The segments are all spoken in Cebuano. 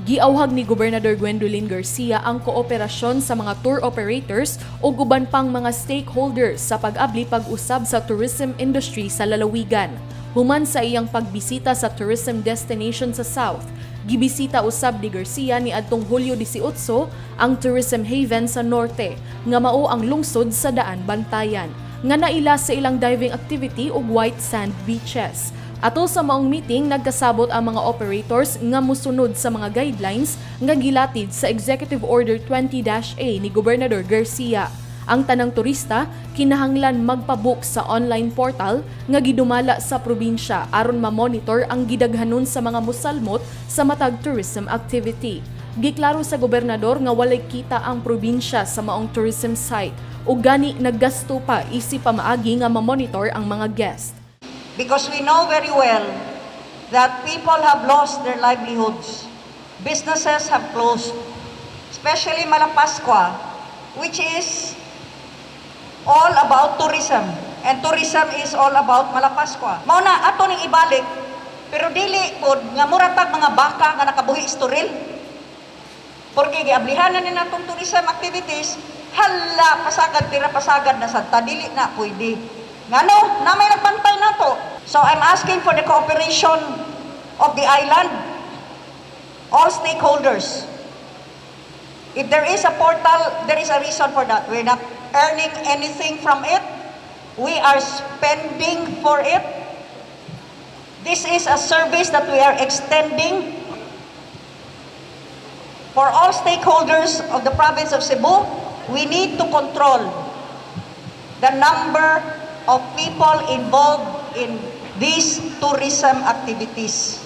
Giawhag ni Gobernador Gwendolyn Garcia ang kooperasyon sa mga tour operators ug uban pang mga stakeholders sa pag-abli pag-usab sa tourism industry sa lalawigan. Human sa iyang pagbisita sa tourism destination sa South, gibisita usab ni Garcia ni adtong Hulyo 18 ang tourism haven sa Norte nga mao ang lungsod sa Daan Bantayan nga naila sa ilang diving activity ug white sand beaches. Atol sa maong meeting, nagkasabot ang mga operators nga musunod sa mga guidelines nga gilatid sa Executive Order 20-A ni Gobernador Garcia. Ang tanang turista kinahanglan magpabook sa online portal nga gidumala sa probinsya aron ma-monitor ang gidaghanon sa mga musalmot sa matag tourism activity. Giklaro sa gobernador nga walay kita ang probinsya sa maong tourism site ug gani naggasto pa isip pamaagi nga ma-monitor ang mga guest. Because we know very well that people have lost their livelihoods. Businesses have closed, especially Malapascua, which is all about tourism. And tourism is all about Malapascua. Mao na ato ning ibalik, pero dili pod nga mura tag mga baka nga nakabuhi sa toril. Porque giablihan na ni natong tourism activities, hala, pasagad pira, pasagad na sad ta, dili na pwede. Ngano, na may nagbantay nato. So I'm asking for the cooperation of the island, all stakeholders. If there is a portal, there is a reason for that. We're not earning anything from it. We are spending for it. This is a service that we are extending for all stakeholders of the province of Cebu. We need to control the number of people involved in these tourism activities.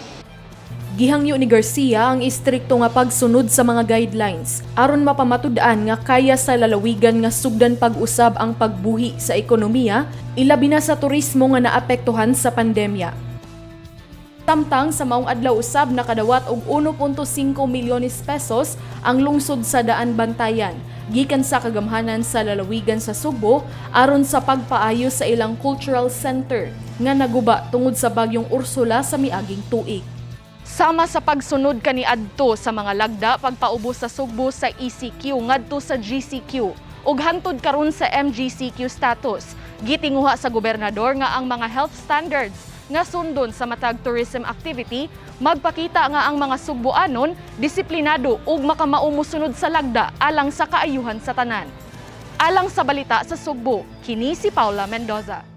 Gihangyo ni Garcia ang istrikto nga pagsunod sa mga guidelines aron mapamatud-an nga kaya sa lalawigan nga sugdan pag-usab ang pagbuhi sa ekonomiya, ilabi na sa turismo nga naapektuhan sa pandemya. Samtang sa maong adlaw usab, nakadawat og 1.5 milyones pesos ang lungsod sa Daan Bantayan gikan sa kagamhanan sa lalawigan sa Sugbo aron sa pagpaayo sa ilang cultural center nga naguba tungod sa bagyong Ursula sa miaging tuig. Sama sa pagsunod kaniadto sa mga lagda pagpaubos sa Sugbo sa ECQ ngadto sa GCQ ug hantod karon sa MGCQ status, gitinguha sa gobernador nga ang mga health standards nga sundon sa matag tourism activity magpakita nga ang mga Sugboanon disiplinado ug makamao mosunod sa lagda alang sa kaayuhan sa tanan. Alang sa Balita sa Sugbo, kini si Paula Mendoza.